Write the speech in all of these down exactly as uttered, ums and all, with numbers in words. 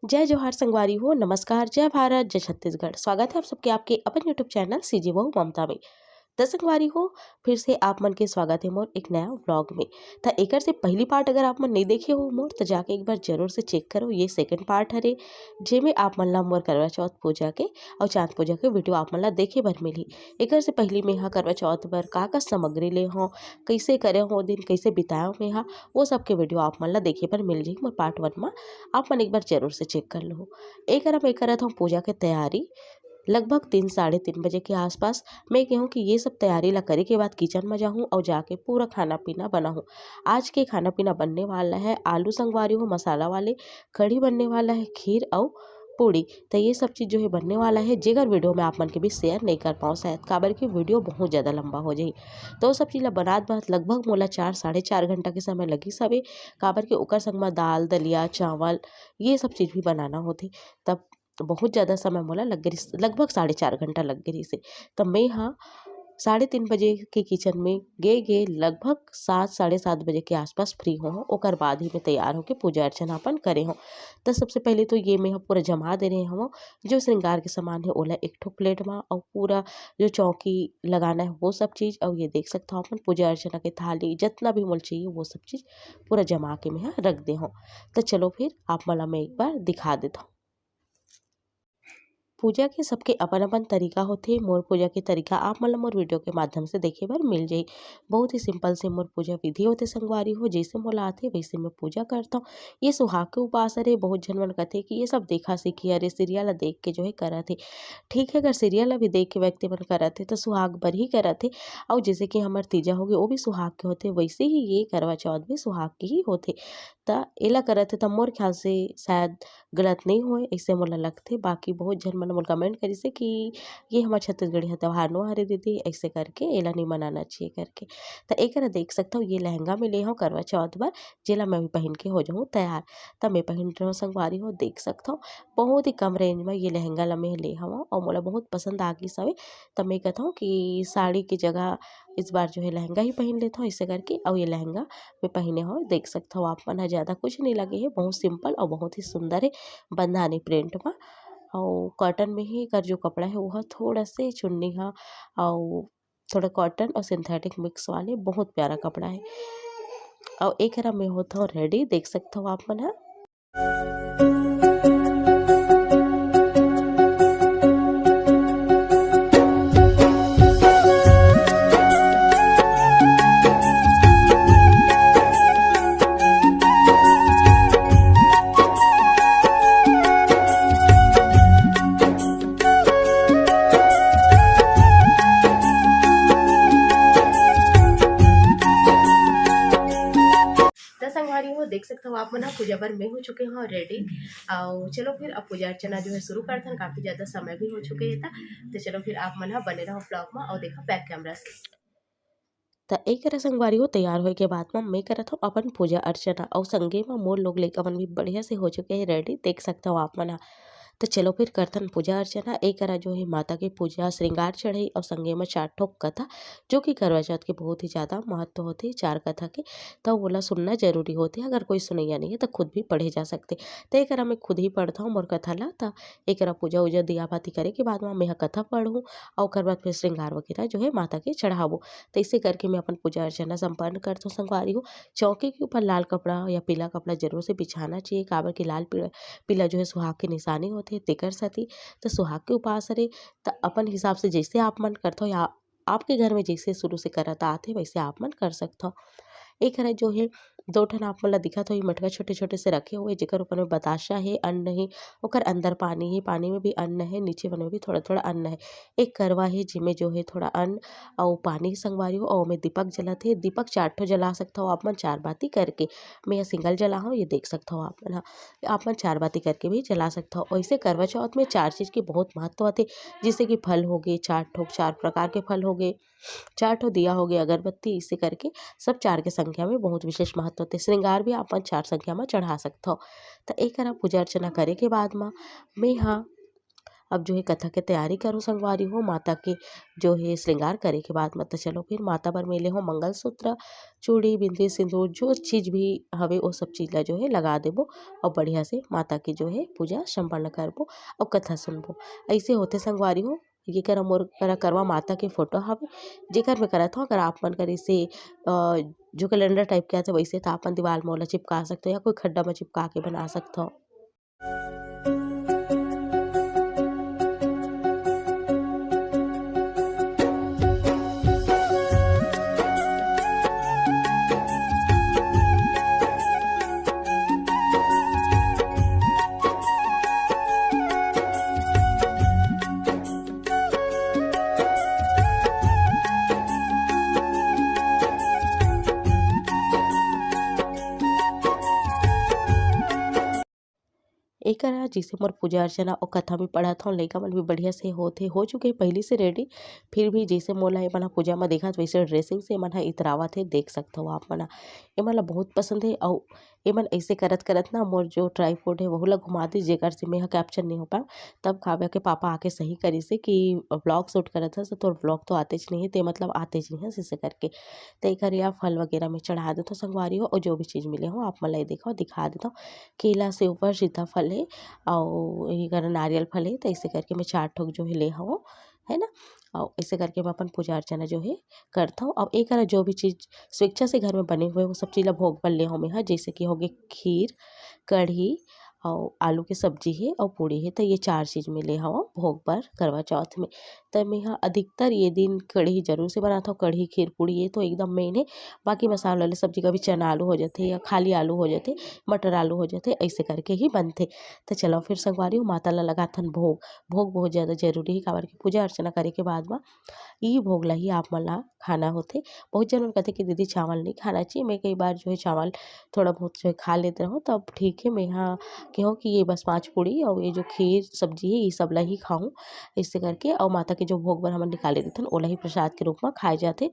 जय जोहार संगवारी हो, नमस्कार, जय भारत, जय छत्तीसगढ़। स्वागत है आप सबके आपके अपन YouTube चैनल सीजी बहू ममता में। त संगवारी हो, फिर से आप मन के स्वागत है मोर एक नया व्लॉग में। त एकर से पहली पार्ट अगर आप मन नहीं देखे हो मोर, त जाके एक बार जरूर से चेक करो। ये सेकंड पार्ट हरे, जेमे आप मन ला मोर करवा चौथ पूजा के और चांद पूजा के वीडियो आप मन ला देखे बर मिलही। एकर से पहली मैं हा करवा चौथ बर का का सामग्री ले हों, कैसे करे हों दिन, कैसे बितायो मैं हा, वो सब के वीडियो आप मन ला देखे बर मिल जाही मोर पार्ट वन में। आप मन एक बार जरूर से चेक कर लो। एकर मैं करत हूँ पूजा के तैयारी। लगभग तीन, साढ़े तीन बजे के आसपास मैं कहूँ कि ये सब तैयारी ला करे के बाद किचन में जाहूँ और जाके पूरा खाना पीना बनाहूँ। आज के खाना पीना बनने वाला है आलू संगवारी हो मसाला वाले, कढ़ी बनने वाला है, खीर और पूड़ी। तो ये सब चीज़ जो है बनने वाला है, जेकर वीडियो मैं आप मन के बीच शेयर नहीं कर पाऊँ शायद, काबर कि वीडियो बहुत ज़्यादा लंबा हो जाही। तो सब चीज़ ला बनात बनात लगभग मोला चार, साढ़े चार घंटा के समय लगी सबे, काबर कि ओकर संग में दाल, दलिया, चावल, ये सब चीज़ भी बनाना होथे। तब बहुत ज़्यादा समय मोला लग गे रिहिस, लगभग साढ़े चार घंटा लग गे रिहिस। तब मैं हा साढ़े तीन बजे के किचन में गे गे लगभग सात, साढ़े सात बजे के आसपास फ्री हों, ओकर बाद ही मैं तैयार होके पूजा अर्चना अपन करे हों। तो सबसे पहले तो ये मैं हा पूरा जमा दे रहे हूँ, जो श्रृंगार के सामान है ओला एक ठो प्लेट में, और पूरा जो चौकी लगाना है वो सब चीज़, और ये देख सकते हो अपन पूजा अर्चना के थाली जितना भी मोला चाहिए वो सब चीज़ पूरा जमा के मैं हा रख दे हूँ। तो चलो फिर आप मन ला मैं एक बार दिखा देता हूँ। पूजा के सबके अपन-अपन तरीका होथे। मोर पूजा के तरीका आप मन ल मोर वीडियो के माध्यम से देखे बर मिल जाही। बहुत ही सिंपल से मोर पूजा विधि होथे संगवारी हो, जइसे मोला आथे वइसे मैं पूजा करथौं। ये सुहाग के उपास हरे, बहुत झन मन कथे कि ये सब देखा सीखी हरे, सीरियल ल देख के जो है करत हे। ठीक है, अगर सीरियल ल भी देख के व्यक्ति मन करत हे त सुहाग बर ही करत हे। अउ जइसे कि हमर तीजा होगे, वो भी सुहाग के होथे, वइसे ही ये करवा चौथ भी सुहाग के ही होथे। त एला करत हे त मोर ख्याल से शायद गलत नइ होय, अइसे मोला लगथे। बाकी बहुत झन मन मोला कमेंट करिस हे कि ये हमर छत्तीसगढ़िया त्योहार नो हरे दीदी, अइसे करके एला नइ मनाना चाहिए करके। त एकरा देख सकथव, ये लहंगा में ले हव करवा चौथ बर, जेला मैं भी पहिन के हो जाहूँ तैयार। त मैं पहिन रहे हव संगवारी हो, देख सकथव, बहुत ही कम रेंज में ये लहंगा ला मैं ले हव अउ मोला बहुत पसंद आ गिस हवे। त मैं कथव कि साड़ी के जगह इस बार जो है लहंगा ही पहिन लेथव, अइसे करके। अउ ये लहंगा मैं पहिने हव, देख सकथव आप मन ह, ज़्यादा कुछ नइ लगे हे, बहुत सिंपल अउ बहुत ही सुंदर हे बंधानी प्रिंट म। अउ कॉटन में ही एकर जो कपड़ा हे, वो ह थोड़ा से चुन्नी ह अउ थोड़ा कॉटन अउ सिंथेटिक मिक्स वाले, बहुत प्यारा कपड़ा हे। अउ एकरा में होथव रेडी, देख सकथव आप मन ह। त संगवारी हो, देख सकथव आप मन ह, पूजा बर मैं हो चुके हव रेडी। अउ चलो फिर अब पूजा अर्चना जो है शुरू करथन, काफ़ी ज़्यादा समय भी हो चुके हे। त तो चलो फिर आप मन ह बने रहो व्लॉग में अउ देखो बैक कैमरा से। त एक तरह संगवारी हो, तैयार होए के बाद म मैं करत हव अपन पूजा अर्चना अउ संगे म मोर लोग लइका मन भी बढ़िया से हो चुके हे रेडी, देख सकथव आप मन ह। त चलो फिर करथन पूजा अर्चना। ए करा जो हे माता के पूजा, श्रृंगार चढ़ई अउ संगे म चार ठो कथा, जो कि करवा चौथ के बहुत ही ज़्यादा महत्व होथे चार कथा के, त ओला सुनना जरूरी होथे। अगर कोई सुनैया नइ हे त खुद भी पढ़े जा सकथे। त ए करा मैं खुद ही पढ़थव मोर कथा ला। त ए करा पूजा उजा दिया बाती करे के बाद म मैं ह कथा पढ़हूँ अउ ओकर बाद फिर श्रृंगार वगैरह जो हे माता के चढ़ाबो। त अइसे करके मैं अपन पूजा अर्चना संपन्न करथव संगवारी हो। चौकी के ऊपर लाल कपड़ा या पीला कपड़ा जरूर से बिछाना चाहिए, काबर कि लाल पीला, पीला जो है सुहाग के निशानी होथे, तेकर सेती। त सुहाग के उपास हरे, त अपन हिसाब से जइसे आप मन करथव या आपके घर में जइसे शुरू से करत आत हे, वइसे आप मन कर सकथव। एक हरे जो हे, दो ठन आप मन ल दिखत होही मटका छोटे-छोटे से रखे हुए, जेकर ऊपर में बताशा हे, अन्न हे, ओकर अंदर पानी हे, पानी में भी अन्न हे, नीचे मन में भी थोड़ा-थोड़ा अन्न हे। एक करवा हे, जेमे जो हे थोड़ा अन्न अउ पानी संगवारी हो, अउ ओमे दीपक जलत हे। दीपक चार ठो जला सकथव आप मन, चार बाती करके। मैं ह सिंगल जलाहूँ, ये देख सकथव आप मन ह। आप मन चार बाती करके भी जला सकथव। वइसे करवा चौथ में चार चीज़ के बहुत महत्व होथे, जइसे कि फल होगे, चार ठो, चार प्रकार के फल होगे, चार ठो दिया होगे, अगरबत्ती, इसे करके सब चार के संख्या में बहुत विशेष महत्व होथे। श्रृंगार भी आप मन चार संख्या में चढ़ा सकथव। त ए करा पूजा अर्चना करे के बाद म मैं ह अब जो है कथा के तैयारी करो संगवारी हो, माता के जो है श्रृंगार करे के बाद म त चलो फिर माता बर में ले हो मंगलसूत्र, चूड़ी, बिंदी, सिंदूर, जो चीज भी हवे ओ सब चीज ला जो है लगा देबो और बढ़िया से माता के जो है पूजा संपन्न करबो और कथा सुनबो। ऐसे होथे संगवारी हो, ये करा मोर करा करवा माता के फोटो हवे, जेकर में करत हो। अगर आप मन कर इसे, अ, जो कैलेंडर टाइप के आथे वैसे त आप मन दीवार म ओला चिपका सकथो या कोई खड्डा म चिपका के बना सकथो। एकरा जैसे मोर पूजा अर्चना अउ कथा में पढ़त हव, लइका मन भी बढ़िया से होत हे, हो चुके हे पहिली से रेडी। फिर भी जैसे मोला एमन ह पूजा म देखत, वैसे ड्रेसिंग से एमन ह इतरावत हे, देख सकथव आप मन ह। एमन ला बहुत पसंद हे अउ एमन ऐसे करत करत ना मोर जो ट्राइपॉड हे वहू ला घुमा दिस, जेकर से मैं ह कैप्चर नहीं हो पाऊँ। तब काव्या के पापा आके सही करिस हे कि व्लॉग शूट करत हस, तोर व्लॉग तो आतेच नहीं हे, ते मतलब आतेच नहीं हस, इसे करके। त एकर या फल वगैरह में चढ़ा देथव संगवारी हो, अउ जो भी चीज मिले हो आप मन ला ये देखो दिखा देथव। केला, सेव, सीताफल हे अउ एकर नारियल फल हे, त ऐसे करके मैं चार ठोक जो हे ले हव, है ना। अउ ऐसे करके मैं अपन पूजा अर्चना जो हे करथव। अउ एकर जो भी चीज स्वेच्छा से घर में बने हुए वो सब चीज ला भोग बर ले हव मैं ह, जैसे कि होगे खीर, कढ़ी अउ आलू के सब्जी हे अउ पूड़ी हे, त ये चार चीज में ले हव भोग बर करवा चौथ में। त मैं ह अधिकतर ये दिन कढ़ी जरूर से बनाथव, कढ़ी, खीर, पूड़ी ये तो एकदम मेन हे। बाकी मसाला वाले सब्जी कभी चना आलू हो जाथे या खाली आलू हो जाथे, मटर आलू हो जाथे, ऐसे करके ही बनथे। त चलो फिर संगवारी हो माता ला लगाथन भोग। भोग बहुत ज़्यादा जरूरी हे, काबर कि पूजा अर्चना करे के बाद म ई भोग ला ही आप मन ला खाना होथे। बहुत जन मन कथे कि दीदी चावल नहीं खाना चाहिए, मैं कई बार जो है चावल थोड़ा बहुत जो है खा लेत रहूँ, तब ठीक हे। मैं ह केहूँ कि ये बस पाँच पूड़ी अउ ये जो खीर सब्जी हे, ये सब ला ही खाऊँ, ऐसे करके। अउ माता के जो भोग बर हमन निकाले देथन, ओला ही प्रसाद के रूप म खाए जाथे।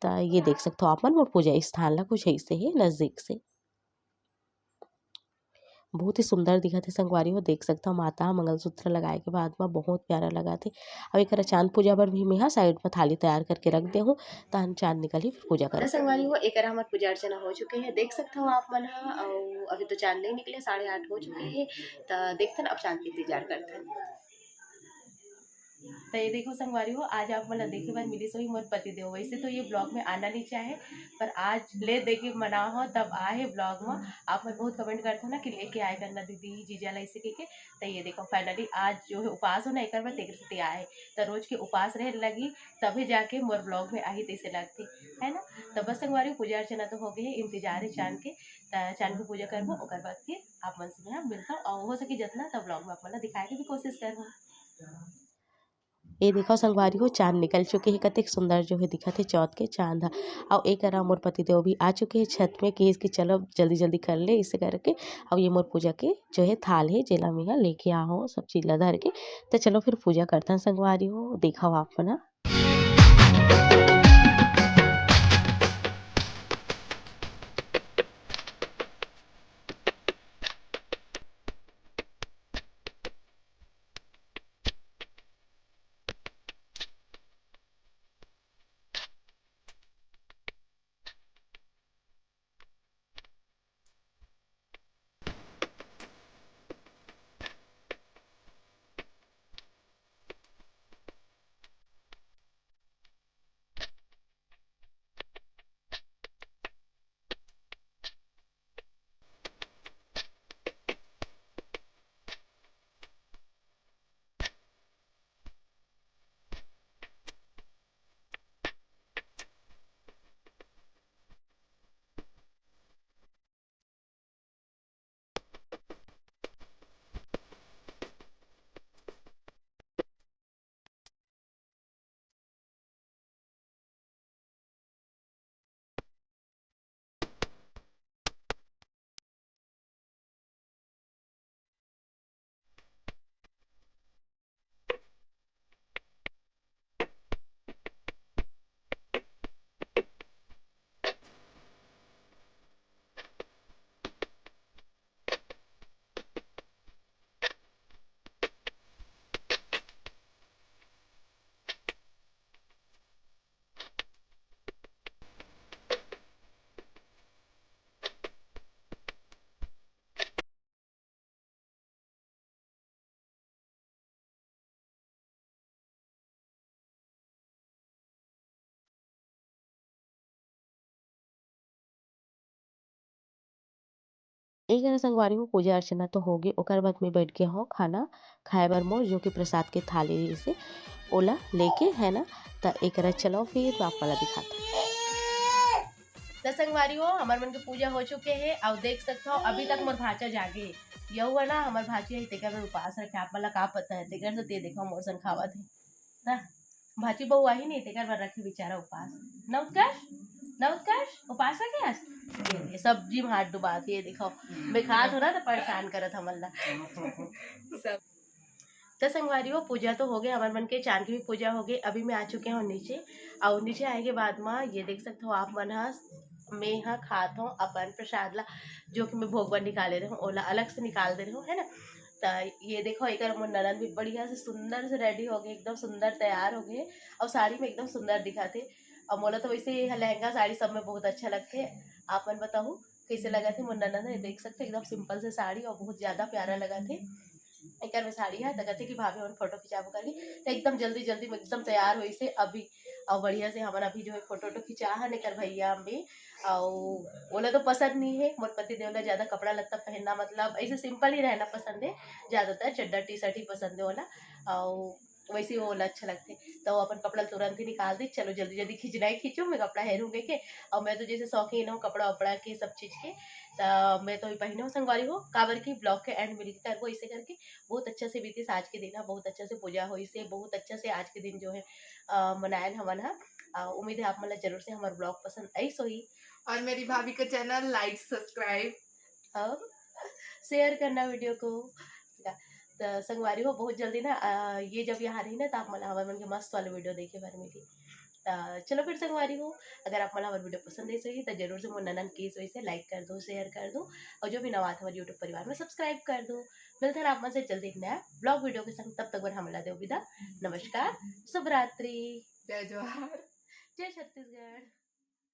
त ये देख सकथव आप मन, मोर पूजा स्थान ला कुछ ऐसे हे नजदीक से। बहुत ही सुंदर दिखत हे संगवारी हो, देख सकथव माता ह मंगलसूत्र लगाए के बाद म बहुत प्यारा लगत हे। अउ एकरा चांद पूजा बर भी मेहा साइड म थाली तैयार करके रख दे हूँ, तहन चांद निकलही फिर पूजा करब। संगवारी हो, एकरा हमर पूजा अर्चना हो चुके हे, देख सकथव आप मन ह। अउ अभी तो चांद नहीं निकले, साढ़े आठ हो चुके हे, त देखथन अब चांद के इंतजार करथन। त ये देखो संगवारी हो, आज आप मन ला देखे बर मिलिस होही मोर पतिदेव। वैसे तो ये ब्लॉग में आना नहीं चाहे, पर आज ले दे के मना हो तब आए हे ब्लॉग में। आप मन बहुत कमेंट करथव ना कि लेके आए करना दीदी जीजा ला ऐसे कह के। त ये देखो finally आज जो है उपास हो ना एकर बर तेकर सेती आए हे। त रोज के उपास रहे लगी तभी जाके मोर ब्लॉग में आही तैसे लगथे, है ना। त बस संगवारी हो, पूजा अर्चना तो हो गए हे, इंतजार हे चांद के। त चांद के पूजा करबो, ओकर बाद फिर आप मन से मैं मिलता हूँ और हो सके जितना त ब्लॉग में आप मन ला दिखाए के भी कोशिश करबो। ये देखो संगवारी हो, चांद निकल चुके हे, कतेक सुंदर जो है दिखत हे चौथ के चांद ह। अउ एकरा मोर पतिदेव भी आ चुके हे छत में, कहिस कि चलो जल्दी जल्दी कर ले, इसे करके। अउ ये मोर पूजा के जो है थाल हे, जेला मैं ह लेके आ हूँ सब चीज ला धर के। त चलो फिर पूजा करथन संगवारी हो, देखव आप मन ह। एकरा संगवारी हो, पूजा अर्चना तो होगे, ओकर बाद में बैठ गे हो खाना खाए बर मोर, जो कि प्रसाद के थाली से ओला लेके, है ना। त एकरा चलो फिर मैं आप वाला दिखाता। त संगवारी हो, हमर मन के पूजा हो चुके हे, अउ देख सकत हो अभी तक मोर भांचा जागे हे। यहू है ना, हमर भांची है, तेकर बर उपास रखे, आप मन ला का पता है, तेकर से ते देखो मोर संग खावत है ना। भांची बहू आही नहीं, तेकर बर रखे बेचारा उपास। ना उत्कर्ष, ना उत्कर्ष, उपास रखे आज। ये, ये सब्जी में हाथ डुबात, ये देखो, मैं खात हो ना तो परेशान करत हमन ला। सब। त संगवारी हो, पूजा तो हो गए, हमर मन के चांद के भी पूजा हो गए। अभी मैं आ चुके हूँ नीचे, और नीचे आए के बाद में ये देख सकते हो आप मन ह, मैं ह खात हूँ अपन प्रसाद ला, जो कि मैं भोग बर निकाले रहे हूँ, ओला अलग से निकाल दे रहे हूँ, है ना। त ये देखो, एकर मोर ननद भी बढ़िया से सुंदर से रेडी हो गए, एकदम सुंदर तैयार हो गए, और साड़ी में एकदम सुंदर दिखत हे। और मोला तो वैसे ये लहंगा साड़ी सब में बहुत अच्छा लगथे। आप मन बताहू कैसे लगत हे मोर ननद, ये देख सकते हो, एकदम सिंपल से साड़ी और बहुत ज्यादा प्यारा लगत हे। एकर में साड़ी है, त कहते कि भाभी हमन फोटो खिंचाबो करके, तो एकदम जल्दी जल्दी में एकदम तैयार होइस हे अभी। और बढ़िया से हमन अभी जो है फोटो वोटो खिंचा हन एकर भैया हम भी। और ओला तो पसंद नहीं है, मोर पति देव ला ज्यादा कपड़ा लत्ता पहनना, मतलब ऐसे सिंपल ही रहना पसंद है, ज्यादातर चड्डा टी शर्ट ही पसंद है ओला। और वैसे ही ओला अच्छा लगथे, तो वो अपन कपड़ा तुरंत ही निकाल दी, चलो जल्दी जल्दी खींचना है खींचो, मैं कपड़ा हेरूंगे के। और मैं तो जैसे शौकीन हूँ कपड़ा वपड़ा के, सब चीज के, तो मैं तो ही पहने हूँ संगवारी हो, काबर की ब्लॉग के एंड मिल के करबो, इसे करके बहुत अच्छा से बीतीस आज के दिन है, बहुत अच्छा से पूजा होइस हे, बहुत अच्छा से आज के दिन जो है अ, मनायन हमन ह। अ, उम्मीद है आप मन ला जरूर से हमर ब्लॉग पसंद आइस होही। और मेरी भाभी का चैनल लाइक, सब्सक्राइब और शेयर करना वीडियो को। त संगवारी हो, बहुत जल्दी ना अ, ये जब यहाँ रही ना, तो आप मन ला हमर मन के मस्त वाला वीडियो देखे बर मिली। त चलो फिर संगवारी हो, अगर आप मन ला हमर वीडियो पसंद आइस होही तो जरूर से मोर ननद के इस वजह से लाइक कर दो, शेयर कर दो, और जो भी नवा आत हमारे यूट्यूब परिवार में सब्सक्राइब कर दो। मिलते हैं आप मन से जल्दी एक नया ब्लॉग वीडियो के संग, तब तक बर हमन ला देव विदा। नमस्कार, शुभ रात्रि, जय जोहार, जय छत्तीसगढ़।